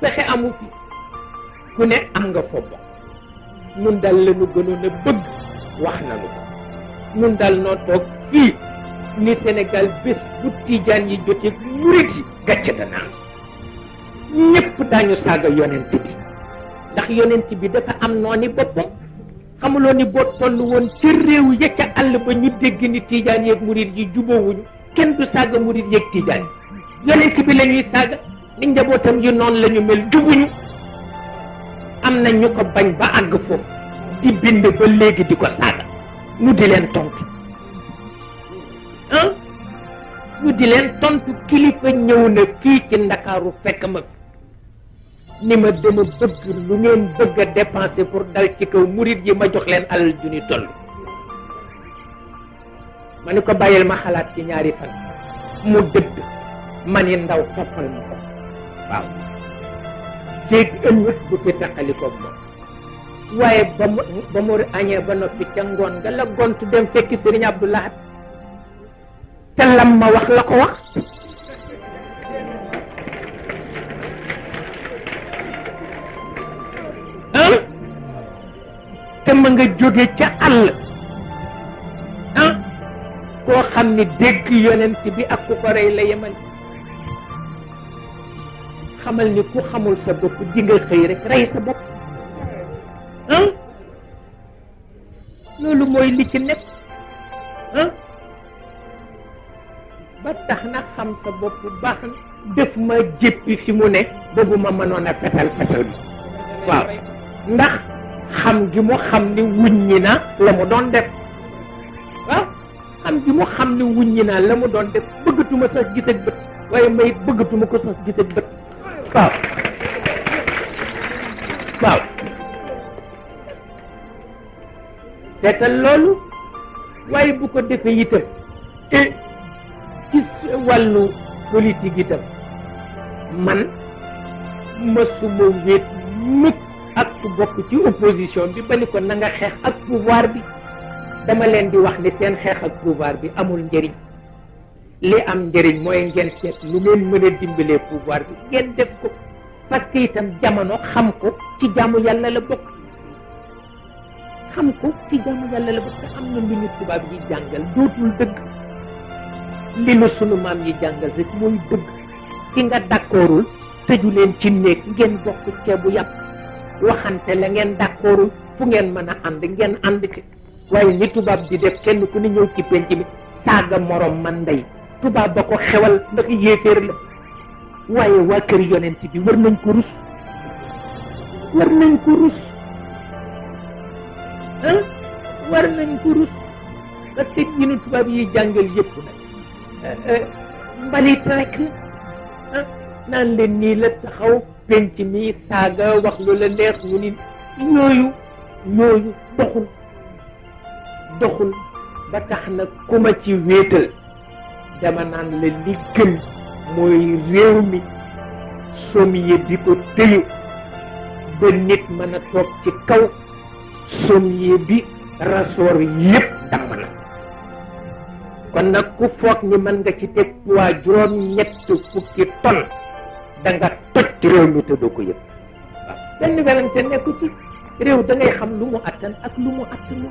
pexe amu fi ku ne am nga foo bokk nun dal lañu gënoon a bëgg wax nañu ko nun dal noo toog fii ni Sénégal bés bu tijaan yi jotee murit yi gàcce dana am ñëpp daañu saaga yonent bi ndax yonent bi dafa am nooni boppam xamuloo ni boo toll woon ca réew ya ca àll ba ñu dégg ni tijaan yeeg murit yi jubóowuñu kenn du saaga murit yeeg tijaan yi yonent bi la ñuy saaga ni njabootam yu noonu la ñu mel jubuñu am na ñu ko bañ ba àgg foofu di bind ba léegi di ko saaga ñu di leen tontu ñu di leen tontu kilifa ñëw na fii ci Ndakaaru fekk ma ni ma dama bëgg lu ngeen bëgg a dépenser pour dal ci kaw murit yi ma jox leen alal ju ni toll ma ni ko bàyyil ma xalaat ci ñaari fan mu dëgg ma ni ndaw toppal ma ko waaw feeg ëllëg bu fi taqalikoog moom waaye ba mu añee ba noppi ca ngoon nga la gontu dem fekki Sëriñ Abdou Lahad te lam ma wax la ko wax te ma nga jóge ca àll koo xam ni dégg yonent bi ak ku ko rey la yemal xamal ni ku xamul sa bopp di nga xëy rek rey sa bopp loolu mooy li ci nekk ba tax na xam sa bopp baax na def ma jéppi fi mu ne boobu ma mënoon a fetal bi waaw ndax xam gi mu xam ni wuññi na la mu doon def waaw xam gi mu xam ni wuññi na la mu doon def bëggatuma sax gis ak bët waaye may bëggatuma ko sax gis ak bët waaw waaw seetal loolu waaye bu ko defee itam ci wàllu politique itam man mësuma wéet mukk ak ku bokk ci opposition bi ba ni ko na nga xeex ak pouvoir bi dama leen di wax ni seen xeex ak pouvoir bi amul njëriñ li am njëriñ mooy ngeen seet lu ngeen mën a dimbalee pouvoir bi ngeen def ko parce que itam jamono xam ko ci jaamu yàlla la bokk xam ko ci jaamu yàlla la bokk te am na lu ñu tubaab yi jàngal dootul dëgg li nu sunu maam yi jàngal rek mooy dëgg ki nga d'accordul tëju leen ci néeg ngeen bokk ceebu yàpp waxante la ngeen d'accordul fu ngeen mën a ànd ngeen ànd ci waaye ni tubaab di def kenn ku ni ñëw ci penc mi saaga morom man ndey tubaab ba ko xewal ndax yéeféer la waaye waa kër yonent bi war nañ ko rus war nañ ko rus war nañ ko rus parce que yi nu tubaab yi jàngal yëpp nag mbalit rek la naan leen nii la taxaw penc mi saaga wax lu la neex ñu ni yooyu doxul ba tax na ku ma ci wéetal dama naan la li gën mooy réew mi sommier bi ko tëye ba nit mën a toog ci kaw sommier bi rasoor yépp damm na kon nag ku foog ni mën nga ci teg poids juróom-ñett fukki tonnes da nga toj réew mi te doo ko yëg waaw benn werante nekku ci réew da ngay xam lu mu attan ak lu mu attanu